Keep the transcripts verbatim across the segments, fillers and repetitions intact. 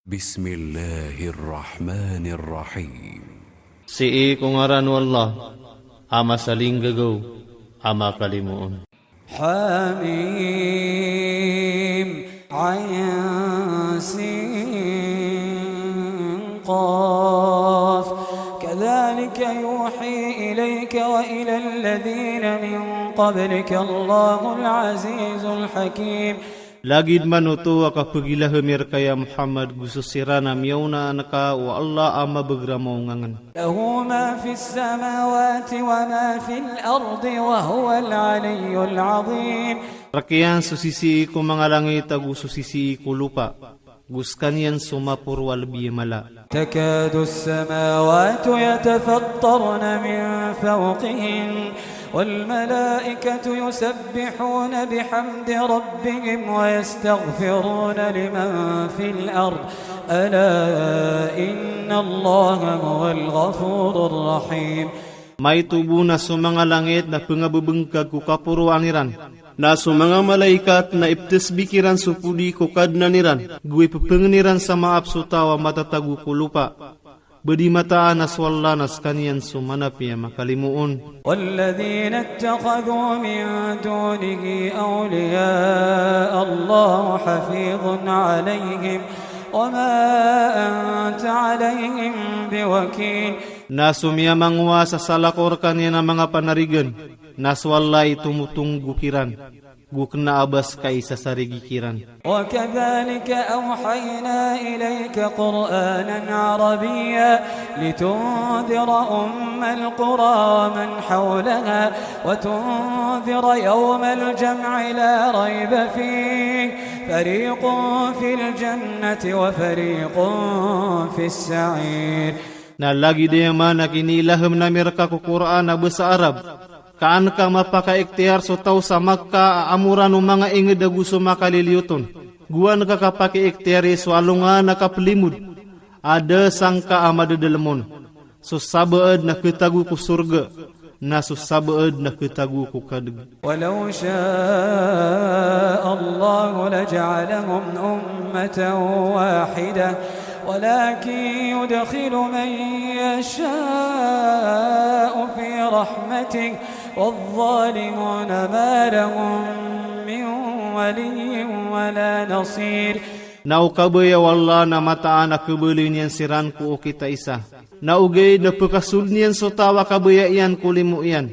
Bismillahir Rahmanir Rahim. Sii ko ngaran o Allah, a masalinggagaw, a makalimoon. Hamim, Ain, Sin, Qaf. Kadhalika yuhi ilayka wa ila alladhina min qablika Allahul Azizul Hakim. Lagid man oto a kapagilahami rka ya Muhammad go so siran a miyaonaan ka o Allah a mabagramaw ngangn. Lahu ma fis samawati wa ma fil ardi wa huwal aliyyul azim. Rk iyan so sisii ko manga langit ago so sisii ko lopa, go skaniyan so maporo a lbi a mala. تكاد السماوات يتفطرن من فوقهن والملائكة يسبحون بحمد ربهم ويستغفرون لمن في الأرض ألا إن الله هو الغفور الرحيم. Maito bo na so manga langit na pngabebengkag ko kaporoan iran, na so manga malaikat na iptsbik iran so podi ko Kadnan iran, go ippngn iran sa maap so taw a matatago ko lopa. Ba di mataan a so Allah na skaniyan so manapiya makalimoon. والذين اتخذوا من دونه أولياء الله حفيظ عليهم وما أنت عليهم بوكيل. Na so miyamangowa sa salakaw rkaniyan a manga panarigan, na so Allah i tomotonggo kiran, go kna a ba ska i sasarigi kiran. وكذلك أوحينا إليك قرآنا عربيا لتنذر أم القرى ومن حولها وتنذر يوم الجمع لا ريب فيه فريق في الجنة وفريق في السعير. Na lagid iyan man a kiniilaham ami rka ko Qur'an a basa Arab, ka an ka mapakaikhtiyar so taw sa Makka a amoran o manga ingd ago so makaliliyoton. Go an ka kapakiikhtiyari so alongan a kaplimod a da sangka a madadalm on. So sabaad na khatago ko sorga, na so sabaad na khatago ko kadg. ولو شاء الله لجعلهم أمة واحدة ولكن يدخل من يشاء في رحمته والظالمون ما لهم من ولي ولا نصير. Na o kabaya o Allah na mataan a khabaloy niyan siran ko okit a isa. Na ogaid na pkasold iyan so taw a kabaya iyan ko limo iyan.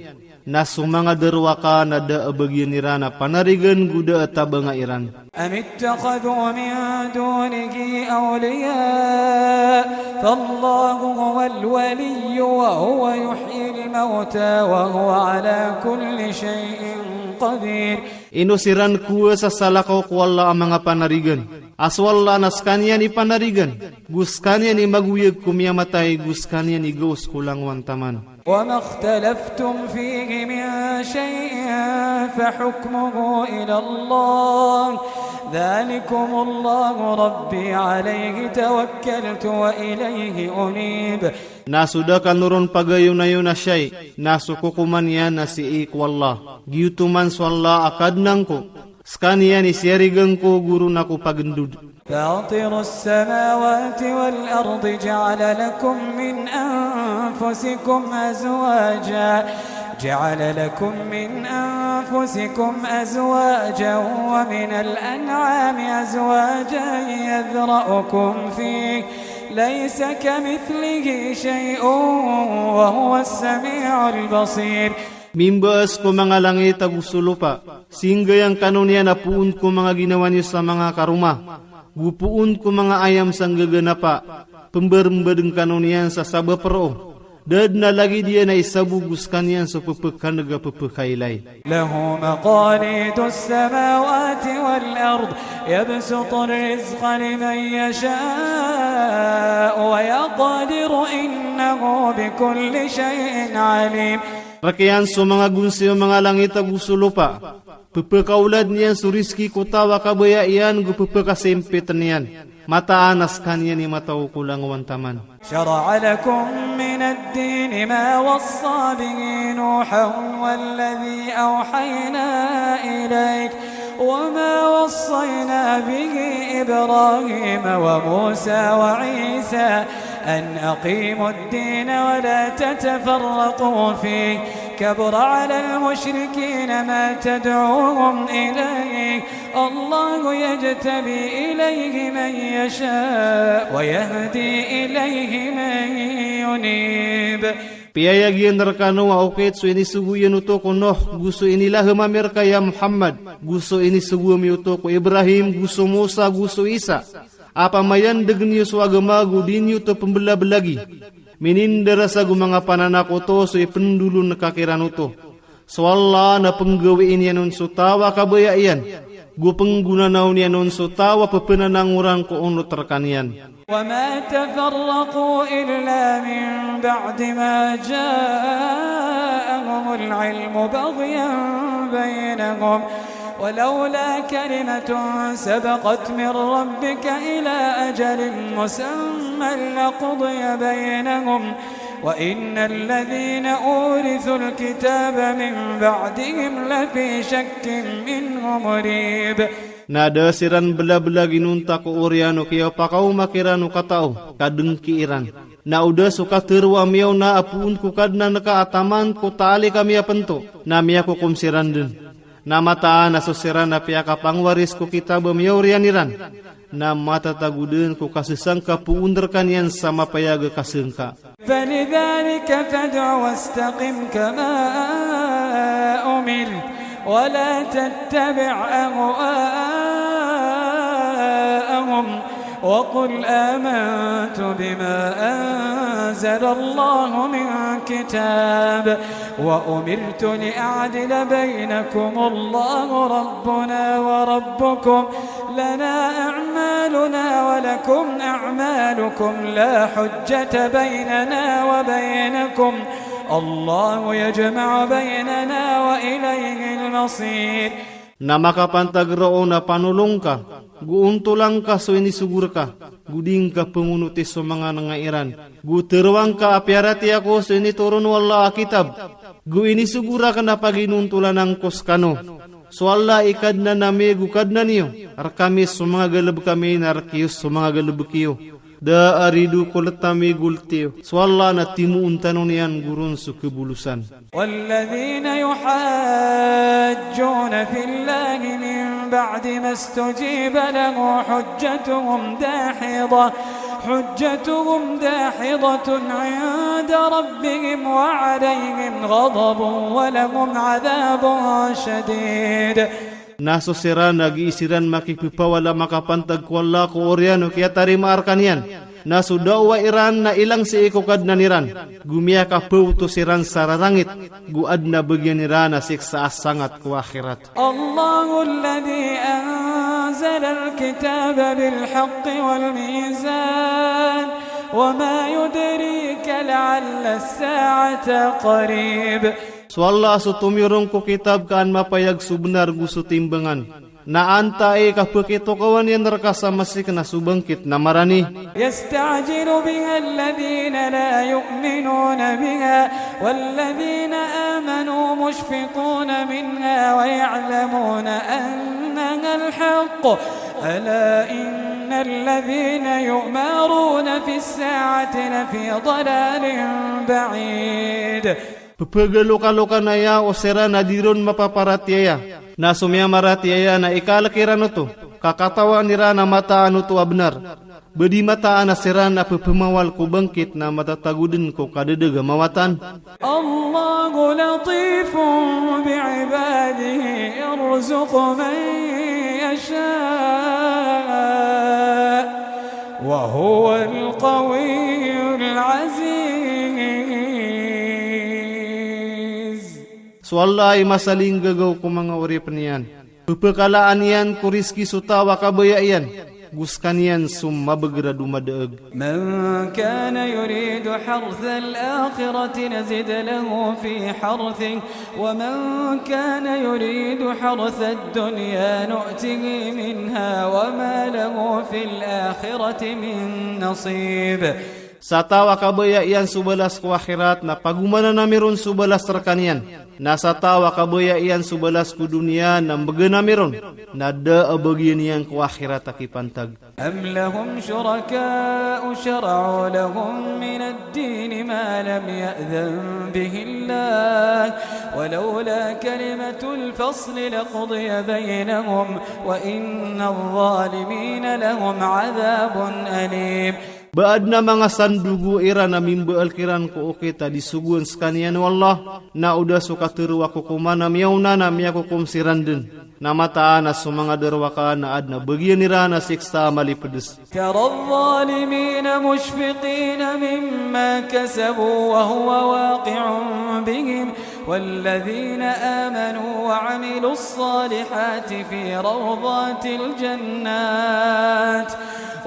Na so manga darowaka na da a bagian iran a panarigan go da a tabanga iran. أم اتخذوا من دونه أولياء فالله هو الولي وهو يحيي الموتى وهو على كل شيء قدير. Ino siran kowaa sa salakaw ko Allah a manga panarigan, a so Allah na skaniyan i panarigan, go skaniyan i magoyag ko miyamatay, go skaniyan i gaos ko langowan taman. وما اختلفتم فيه من شيء فحكمه إلى الله ذلكم الله ربي عليه توكلت وإليه أنيب. Na so da kano ron pagayonayon a shay, na so kokoman iyan na sii ko Allah. Giyoto man so Allah a Kadnan ko, skaniyan i siyarigan ko, go ron ako pagndod. فاطر السماوات والأرض جعل لكم من أنفسكم أزواجا، جعل لكم من أنفسكم أزواجا ومن الأنعام أزواجا يذرأكم فيه ليس كمثله شيء وهو السميع البصير. Mimbaas ko manga langit ago so lopa, singgayang kano niyan a poon ko manga ginawa niyo sa manga karoma, go poon ko manga ayam sa nggaganapa, pmbarmbadng kano niyan sa sabap roo. Da dn a lagid iyan a isa bo go skaniyan so ppkandg a ppkailay. له مقاليد السماوات والأرض يبسط الرزق لمن يشاء ويقدر إنه بكل شيء عليم. Rk iyan so manga gonsi o manga langit ago so lopa, ppkaolad niyan so rizki ko taw a kabaya iyan go ppkasimpitn iyan. Mataan a skaniyan i mataw ko langowan taman. شرع لكم من الدين ما وصى به نوحا والذي أوحينا إليك وما وصينا به إبراهيم وموسى وعيسى أن أقيموا الدين ولا تتفرقوا فيه، كبر على المشركين ما تدعوهم إليه، الله يجتبي إليه من يشاء ويهدي إليه من ينيب. Piyayag iyan rkano a okit so inisogo iyan oto ko Nuh, go so inilahem ami rka ya Muhammad, go so inisogo ami oto ko Ibrahim, go so Musa, go so Isa. A pamayandeg niyo so agama go di niyo oto pembelablagi. Minindara sa go manga pananak oto so ipendolon ka kiran oto. So Allah na penggawii niyan on so taw a kabaya iyan, go penggonanaw niyan on so taw a pepenanangoran ko onot rkaniyan. وما تفرقوا إلا من بعد ما جاءهم العلم بغيا بينهم ولولا كلمة سبقت من ربك إلى أجل مسمى لقضي بينهم وإن الذين أورثوا الكتاب من بعدهم لفي شك منه مريب. Na da siran belabelagi nonta ko oriyan o kiyapakaoma kiran o katao ka dengki iran. Na o da so katharo a miyaona a poon ko Kadnan ka a taman ko taali ka miyapento, na miyakokom siran den. Na mataan a so siran a piyakapangwaris ko kitab a miyaoriyan iran, na matatago den ko kasesangka poon rkaniyan sa mapayag a kasengka. فلذلك فادع واستقم كما أمرت ولا تتبع أهواءهم وقل آمنت بما أنزل الله من كتاب وأمرت لأعدل بينكم الله ربنا وربكم لنا أعمالنا ولكم أعمالكم لا حجة بيننا وبينكم الله يجمع بيننا وإليه المصير. Na makapantag roo na panolong ka, go ontolan ka so inisogo rka, go di ngka pengonoti so manga nengairan, go tharoang ka a piyaratiyaya ko so initoron o Allah a kitab, go inisogo rakn a paginontolanan ko skano. So Allah i Kadnan ami go Kadnan iyo, rkami so manga galbk ami na rk iyo so manga galbk iyo. Da a rido ko let ami go let iyo. So Allah na timoon tano niyan go ron so kabolosan. والذين يحاجون في الله من بعد ما استجيب له حجتهم داحضة، حجتهم داحضة عند ربهم وعليهم غضب ولهم عذاب شديد. Na so siran a gii siran makipepawala makapantag ko Allah ko oriyan o kiyatarimaa rkaniyan. Na so daawa iran na ilang sii ko Kadnan iran. Go miyakapaoto siran sa rarangit, go adn a bagian iran a siksa a sangat ko akhirat. الله الذي أنزل الكتاب بالحق والميزان وما يدريك لعل الساعة قريب. So Allah a so tomiyorong ko kitab ka an mapayag so bnar go so timbangan. Na antaa i kapekitokawan iyan rka sa masik na so bangkit na marani. يستعجل بها الذين لا يؤمنون بها والذين آمنوا مشفقون منها ويعلمون أنها الحق ألا إن الذين يمارون في الساعة لفي ضلال بعيد. Pepegalokalokan aya o siran a di ron mapaparatiyaya. Na so miyamaratiyaya na ikalek iran oto, ka katawan iran a mataan oto a bnar. Ba di mataan a siran a pepemawal ko bangkit na matatago den ko kadadag a mawatan. الله لطيف بعباده يرزق من يشاء وهو القوي العزيز. So Allah i masalinggagaw ko manga oripen iyan. Pepekalaan iyan ko rizki so taw a kabaya iyan. Go sekaniyan so mabeger a domadaeg. من كان يريد حرث الآخرة نزد له في حرثه ومن كان يريد حرث الدنيا نؤته منها وما له في الآخرة من نصيب. Sa taw a kabaya iyan so balas ko akhirat na pagomanan ami ron so balas rkaniyan. Na sa taw a kabaya iyan so balas ko doniya na mbgan ami ron, na da a bagian iyan ko akhirat a kipantag. أم لهم شركاء شرعوا لهم من الدين ما لم يأذن به الله ولولا كلمة الفصل لقضي بينهم وإن الظالمين لهم عذاب أليم. Ba adn a manga sandogo iran a mimbaal kiran ko okit a di sogoan skaniyan o Allah, na o da so katharo a kokoman a miyaona na miyakokom siran dn. Na mataan a so manga darowaka na adn a bagian iran a siksa a malipds. ترى الظالمين مشفقين مما كسبوا وهو واقع بهم والذين آمنوا وعملوا الصالحات في روضات الجنات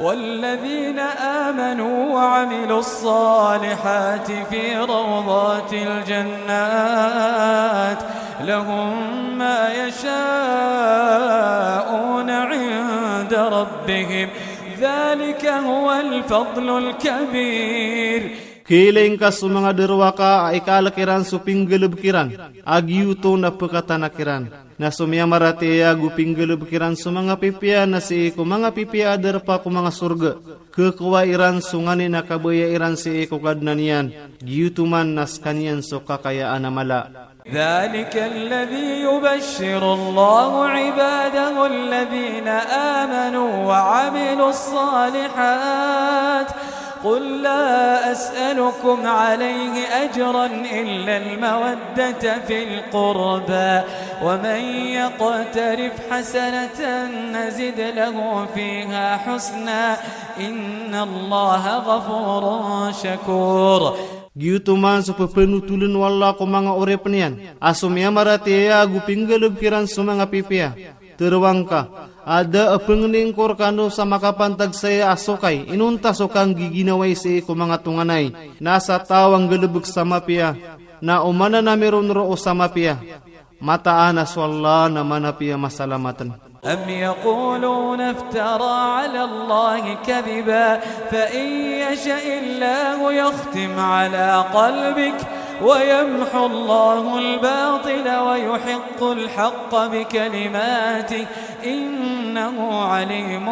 والذين آمنوا وعملوا الصالحات في روضات الجنات لهم ما يشاءون عند ربهم ذلك هو الفضل الكبير. Kiling ka so manga darowaka a ikalk iran so pinggalbk iran a giyoto na pkatanak iran. Na so miyamaratiyaya ago pinggalbk iran so manga pipiya na sii ko manga pipiya a darpa ko manga sorga. Khakowa iran so nganin a kabaya iran sii ko Kadnan iyan. Giyoto man na skaniyan so kakayaan a mala. ذلك الذي يبشر الله عباده الذين آمنوا وعملوا الصالحات قل لا أسألكم عليه أجرا إلا المودة في القربى ومن يقترف حسنة نزد له فيها حسنا إن الله غفور شكور. Giyoto man so pphanotoln o Allah ko manga oripn iyan a so miyamaratiyaya ago pinggalbk iran so manga pipiya. Tharoang ka a da a pngni ngko rkano sa makapantag saya a sokay inonta so kanggiginawai sii ko manga tonganay. Na sa taw a nggalbk sa mapiya na omanan ami ron roo sa mapiya. Mataan a so Allah na manapiya masalamatn. أم يقولون افترى على الله كذبا فإن يشأ الله يختم على قلبك ويمحو الله الباطل ويحق الحق بكلماته إنه عليم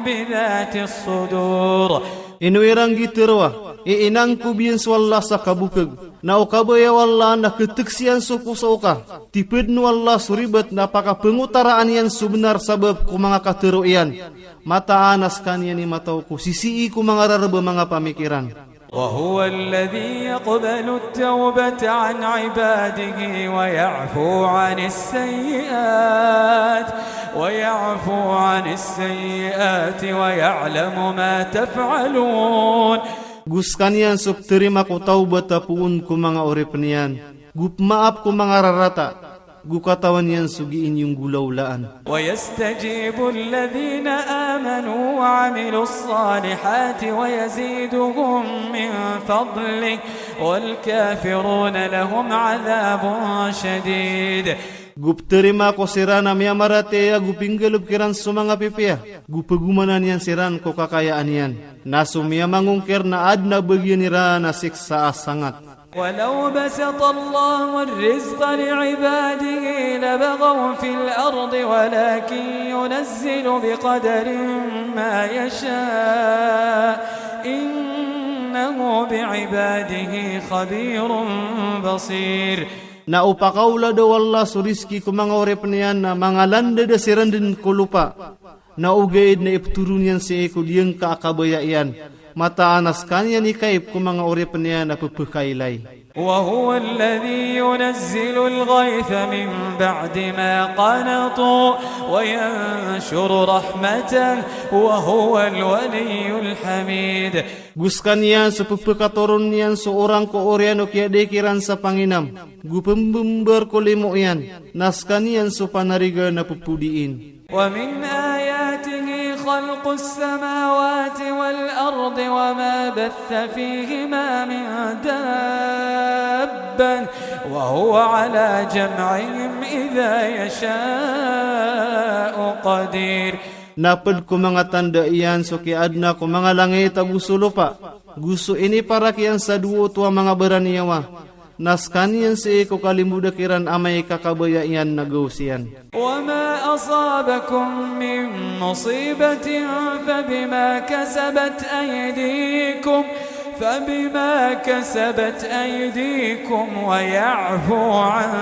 بذات الصدور. Ino iran gii tharoa, iinangkob iyan so Allah sa kabokg, na o kabaya o Allah na ktksiyan so poso oka. Tipdn o Allah so ribat na pakapangotaraan iyan so bnar sabap ko manga katharo iyan. Mataan a skaniyan i mataw ko sisii ko manga rarb a manga pamikiran. وهو الذي يقبل التوبة عن عباده ويعفو عن السيئات، ويعفو عن السيئات ويعلم ما تفعلون. Go skaniyan so ptharima ko tawbat a poon ko manga oripn iyan, go pmaap ko manga rarata, go katawan iyan so gii niyo nggolawlaan. ويستجيب الذين آمنوا وعملوا الصالحات ويزيدهم من فضله والكافرون لهم عذاب شديد. Go ptharima ko siran a miyamaratiyaya go pinggalbk iran so manga pipiya, go pagomanan iyan siran ko kakayaan iyan. Na so miyamangongkir na adn a bagian iran a siksa a sangat. ولو بسط الله الرزق لعباده لبغوا في الأرض ولكن ينزل بقدر ما يشاء إنه بعباده خبير بصير. Na o pakaolad o Allah so rizki ko manga oripn iyan na mangalandada siran dn ko lopa, na ogaid na iptoron iyan sii ko giyangkai a kabaya iyan. Mataan a skaniyan i kaib ko manga oripn iyan a pphakailay. وهو الذي ينزل الغيث من بعد ما قنطوا وينشر رحمته وهو الولي الحميد. Go skaniyan so pphakatoron iyan so orang ko oriyan o kiyadai kiran sa panginam, go pmbmbar ko limo iyan, na skaniyan so panarigan a pphodiin. ومن آياته خلق السماوات والأرض وما بث فيهما من دابة وهو على جمعهم إذا يشاء قدير. Na pd ko manga tanda iyan so kiyaadna ko manga langit ago so lopa, Go so iniparak iyan sa dowa oto a manga baraniyawa, na skaniyan sii ko kalimbodak iran amay ka kabaya iyan na gaos iyan. وما أصابكم من مصيبة فبما كسبت أيديكم، فبما كسبت أيديكم ويعفو عن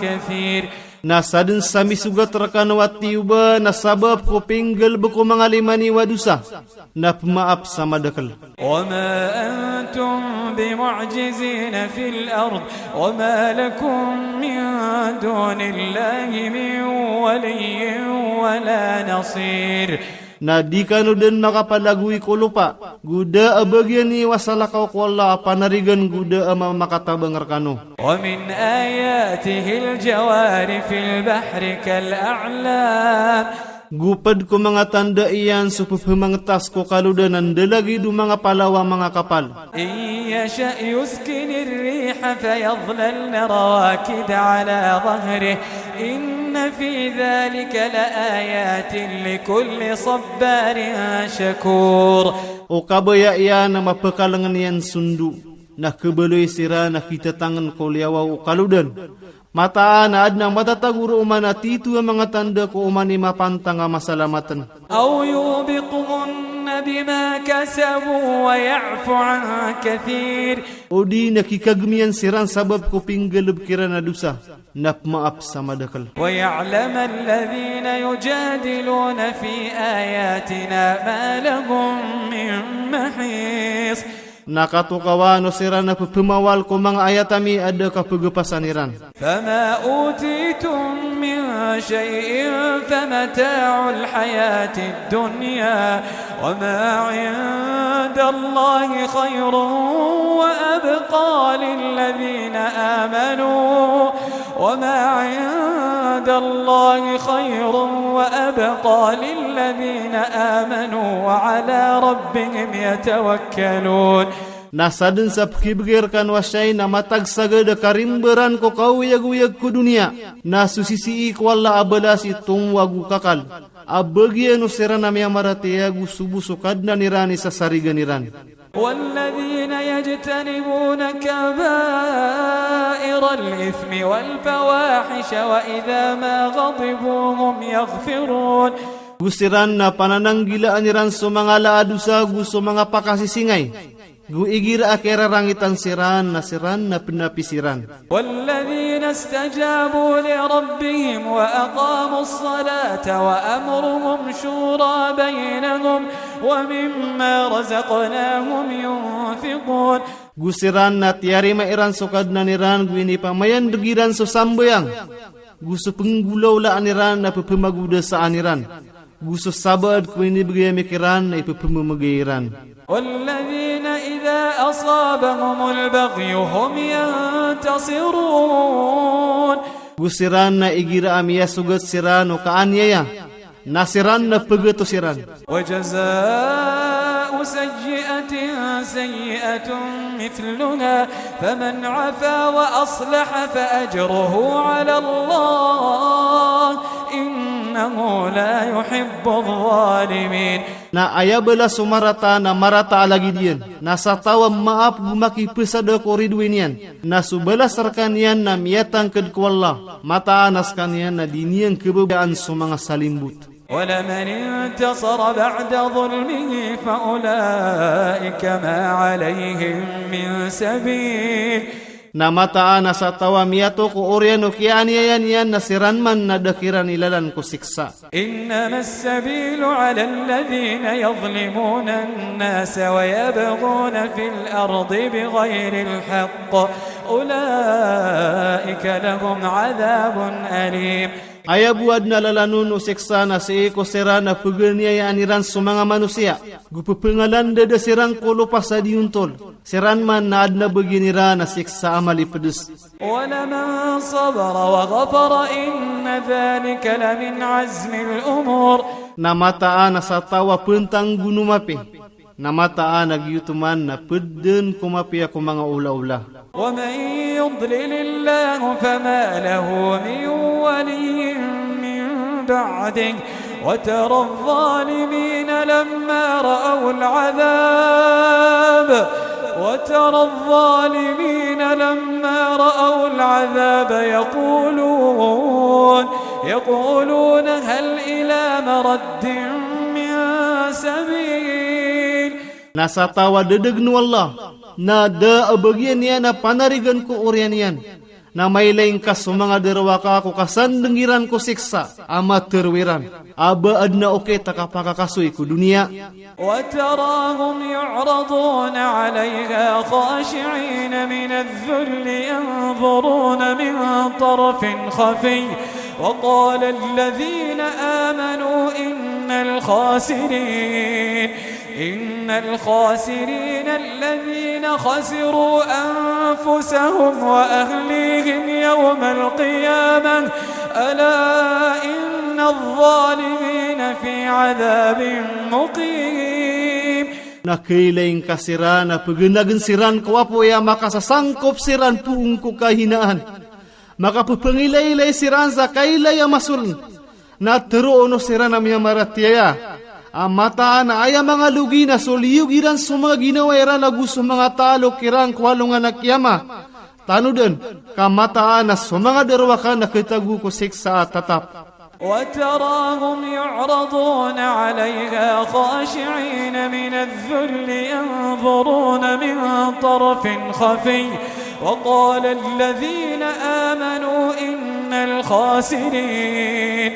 كثير. Na sadn sa misogat rkano a tiyoba na sabap ko pinggalbk o manga lima niyo a dosa, na pmaap sa madakel. وما أنتم بمعجزين في الأرض وما لكم من دون الله من ولي ولا نصير. Na di kano dn makapalagoy ko lopa, go da a bagian iyo a salakaw ko Allah a panarigan go da a mamakatabang rkano. ومن آياته الجوار في البحر كالأعلام. Go pd ko manga tanda iyan so pphamangtas ko kalodan a ndalagid o manga palaw a manga kapal. إن يشأ يسكن الريح فيظللن رواكد على ظهره إن في ذلك لآيات لكل صبار شكور. O kabaya iyan a mapakalngn iyan so ndo, na khabaloy siran a khitatangn ko liyawaw o kalodan. Mataan a adn a matatago roo man a tito a manga tanda ko oman i mapantang a masalamatn. أو يوبقهن بما كسبوا ويعف عن كثير. O di na khikagm iyan siran sabap ko pinggalbk iran a dosa, na pmaap sa madakel. ويعلم الذين يجادلون في آياتنا ما لهم من محيص. Na katokawan o siran a pphamawal ko manga ayat ami a da kapgpasan iran. فما أوتيتم من شيء فمتاع الحياة الدنيا وما عند الله خير وأبقى للذين آمنوا وما عند الله خير وأبقى للذين آمنوا وعلى ربهم يتوكلون. Na sadn sa pkhibgay rkano a shayi na matagsagad a karimbaran ko kaoyagoyag ko doniya, na so sisii ko Allah a balas i tomo ago kakal a bagian o siran a miyamaratiyaya ago so bo so Kadnan iran i sasarigan iran. والذين يجتنبون كبائر الإثم والفواحش وإذا ما غضبوا هم يغفرون. Go siran na panananggilaan iran so manga ala a dosa ago so manga pakasisingay. Go igira a kirarangitan siran na siran na pnapi siran. والذين استجابوا لربهم وأقاموا الصلاة وأمرهم شورى بينهم ومما رزقناهم ينفقون. Go siran na tiyarima iran so Kadnan iran go inipamayandg iran so sambayang. Go so pnggolawlaan iran na ppmagodasaan iran. Go so sabaad ko inibgay ami kiran na ipphmamgay iran. والذين إذا أصابهم البغي هم ينتصرون. Go siran na igira a miyasogat siran o kaaniyaya, na siran na pgatos iran. وجزاء سيئة سيئة مثلها فمن عفا وأصلح فأجره على الله إنه لا يحب الظالمين. Na aya balas o marata na marata a lagid iyan, na sa taw a maap go makipsada ko ridoay niyan, na so balas rkaniyan na miyatangkd ko Allah, mataan a skaniyan na di niyan khababayaan so manga salimbot. ولمن انتصر بعد ظلمه فأولئك ما عليهم من سبيل. Na mataan a sa taw a miyato ko oriyan o kiyaaniyaya niyan na siran man na da kiran ilalan ko siksa. إنما السبيل على الذين يظلمون الناس ويبغون في الأرض بغير الحق أولئك لهم عذاب أليم. Aya bo a adn a lalan on o siksa na sii ko siran a pganiyayaan iran so manga manosiya, go pphangalandada siran ko lopa sa di ontol. Siran man na adn a bagian iran a siksa a malipds. ولمن صبر وغفر إن ذلك لمن عزم الأمور. Na mataan a sa taw a pntanggon o mapiya, na mataan a giyoto man na pd dn ko mapiya ko manga olaola. ومن يضلل الله فما له من ولي من بعده وترى الظالمين لما رأوا العذاب ترى الظالمين لما رأوا العذاب يقولون، يقولون هل إلى مرد من سبيل. Na sa taw a dadagen o Allah, na da a bagian iyan a panarigan ko oriyan iyan, na mailay ngka so manga darowaka ko kasandeng iran ko siksa a matero iran a ba aden a okit a kapakakasoy ko doniya. وتراهم يعرضون عليها خاشعين من الذل ينظرون من طرف خفي وقال الذين آمنوا إن الخاسرين إن الخاسرين الذين خسروا أنفسهم وأهليهم يوم القيامة ألا إن الظالمين في عذاب مقيم. Na kailay ngka siran a pagenagen siran ko apoy a makasasangkop siran poon ko kahinaan. Makapepangilaylay siran sa kailay a masolen. Na tero o siran a miyamaratiyaya a mataan a aya manga logi na so liyog iran so manga ginawa iran ago so manga talok iran ko alongan a kiyama. Tanoden ka mataan a so manga darowaka na ketago ko siksa a tatap. وتراهم يعرضون عليها خاشعين من الذل ينظرون من طرف خفي وقال الذين آمنوا إن الخاسرين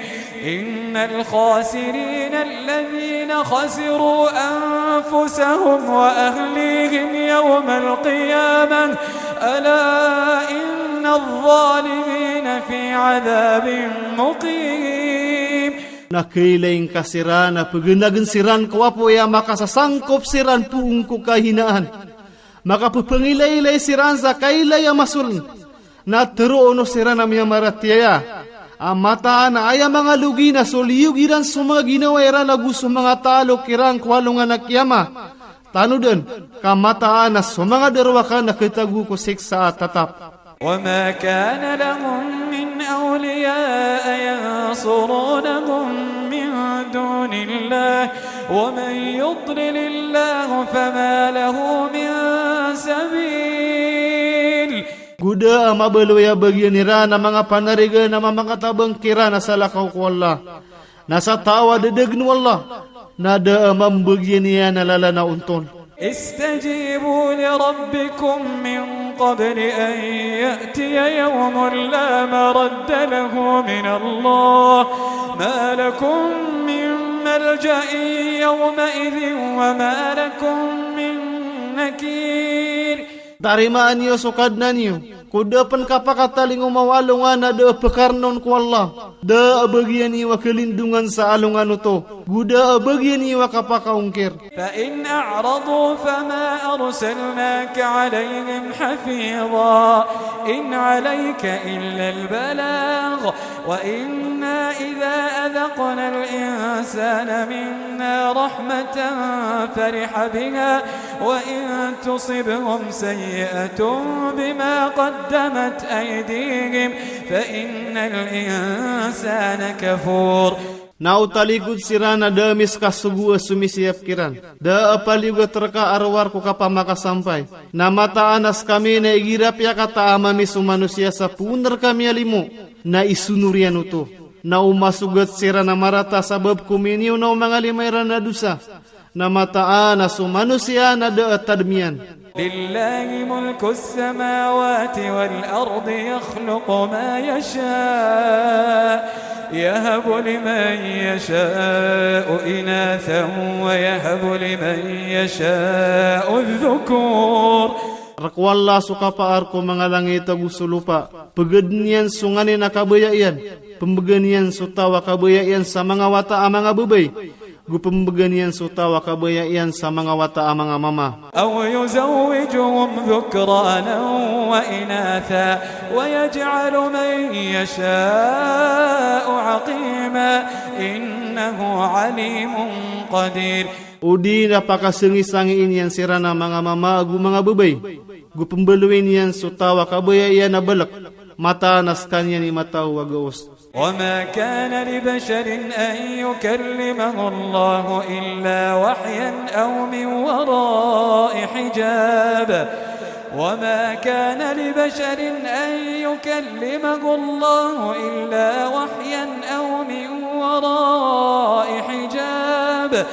إن الخاسرين الذين خسروا أنفسهم وأهليهم يوم القيامة ألا إن الظالمين في عذاب مقيم. Na kailay ngka siran a pagenagen siran ko apoy a makasasangkop siran poon ko kahinaan. Makapepangilaylay siran sa kailay a masolen. Na tero o siran a miyamaratiyaya a mataan a aya manga logi na so liyog iran so manga ginawa iran ago so manga talok iran ko alongan a kiyama. Tanoden ka mataan a so manga darowaka na ketago ko siksa a tatap. وما كان لهم من أولياء ينصرونهم من دون الله ومن يضلل الله فما له من سبيل. Go da a mabaloy a bagian iran a manga panarigan a mamakatabang kiran a salakaw ko Allah. Na sa taw a dadagen o Allah, na da a mambagian iyan a lalan a ontol. استجيبوا لربكم من قبل أن يأتي يوم لا مرد له من الله ما لكم من ملجأ يومئذ وما لكم من نكير. Tarimaan iyo so Kadnan iyo, ko da pen kapakatalingoma o alongan a da a pekarnon ko Allah. Da a bagian iyo a kalindongan sa alongan oto. Go da a bagian iyo a kapakaongkir. فإن أعرضوا فما أرسلناك عليهم حفيظا إن عليك إلا البلاغ وإنا إذا أذقنا الإنسان منا رحمة فرح بها وإن تصبهم سيئة بما قدمت أيديهم فإن الإنسان كفور. Na o talikod siran a da a miskasogo a somisiyap kiran. Da a paliyogat reka a rowar ko kapamakasampay. Na mataan a sekami na igira piyakata a mami so manosiya sa poon reka miyalimo, na isonor iyan oto. Na o masogat siran a marata sabap ko miniyonaw manga lima iran a dosa. Na mataan a so manosiya na da a tadem iyan. لله ملك السماوات والأرض يخلق ما يشاء يهب لمن يشاء إناثا ويهب لمن يشاء الذكور. Rek o Allah so kapaar ko manga langit ago so lopa. Pegaden iyan so nganin a kabaya iyan. Pembegan iyan so taw a kabaya iyan sa manga wata a manga babay. Go pembegan iyan so taw a kabaya iyan sa manga wata a manga mama. أو يزوجهم ذكرانا وإناثا ويجعل من يشاء عقيما إنه عليم قدير. O di na pakasangisangiin iyan siran a manga mama ago manga babay. Go pembaloyin iyan so taw a kabaya iyan a balek. Mataan a sekaniyan i mataw a gaos. وما كان لبشر أن يكلمه الله إلا وحيا أو من وراء حجاب. وما كان لبشر أن يكلمه الله إلا وحيا أو من وراء حجاب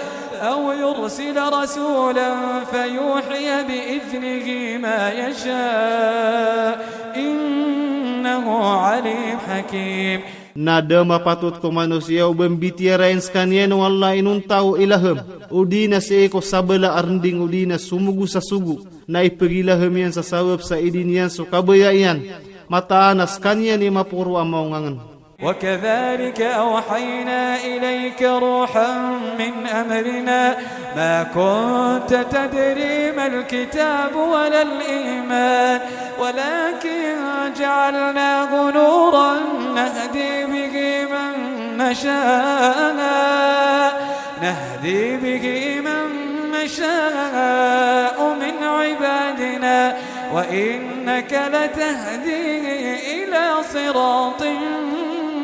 أو يرسل رسولا فيوحي بإذنه ما يشاء. إنه عليم حكيم. Na da a mapatot ko manosiya o ba mbitiyarai skaniyan o Allah inonta o ilaham, odi na sii ko sabala a rnding odi na somogo sa sogo, na ipagilaham iyan sa sabap sa idin iyan so kabaya iyan, mataan a skaniyan i maporo a maongangn. وكذلك أوحينا إليك روحا من أمرنا ما كنت تدري ما الكتاب ولا الإيمان ولكن جعلناه نورا نهدي به من نشاء نهدي به من نشاء من عبادنا وإنك لتهدي إلى صراط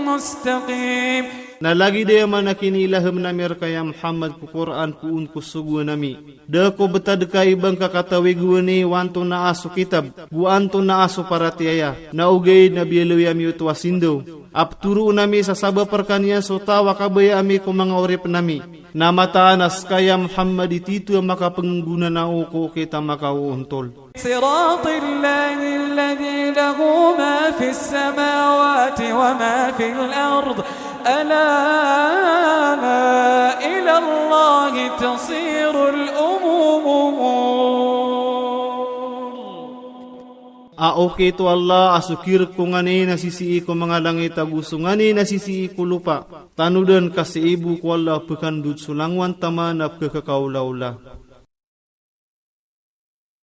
مستقيم. Na lagid aya maana a kinilaham ami rka ya Muhammad ko Qur'an poon ko sogoan ami. Da ko btad ka i ba ngka katawi gowani o antonaa so kitab, go antonaa so paratiyaya. Na ogaid na biyaloy ami oto a sindaw a ptoroon ami sa sabap rkaniyan so taw a kabaya ami ko manga oripn ami. Na mataan a ska ya Muhammad i tito a makapnggonanao ko okit a makaoontol. صراط الله الذي له ما في السماوات وما في الأرض ألا إلى الله تصير الأمور. A okit o Allah a so kirk ko nganin a sisii ko manga langit ago so nganin a sisii ko lopa. Tanodan ka sii bo ko Allah a pkandod so langowan taman a pkhakaolaola.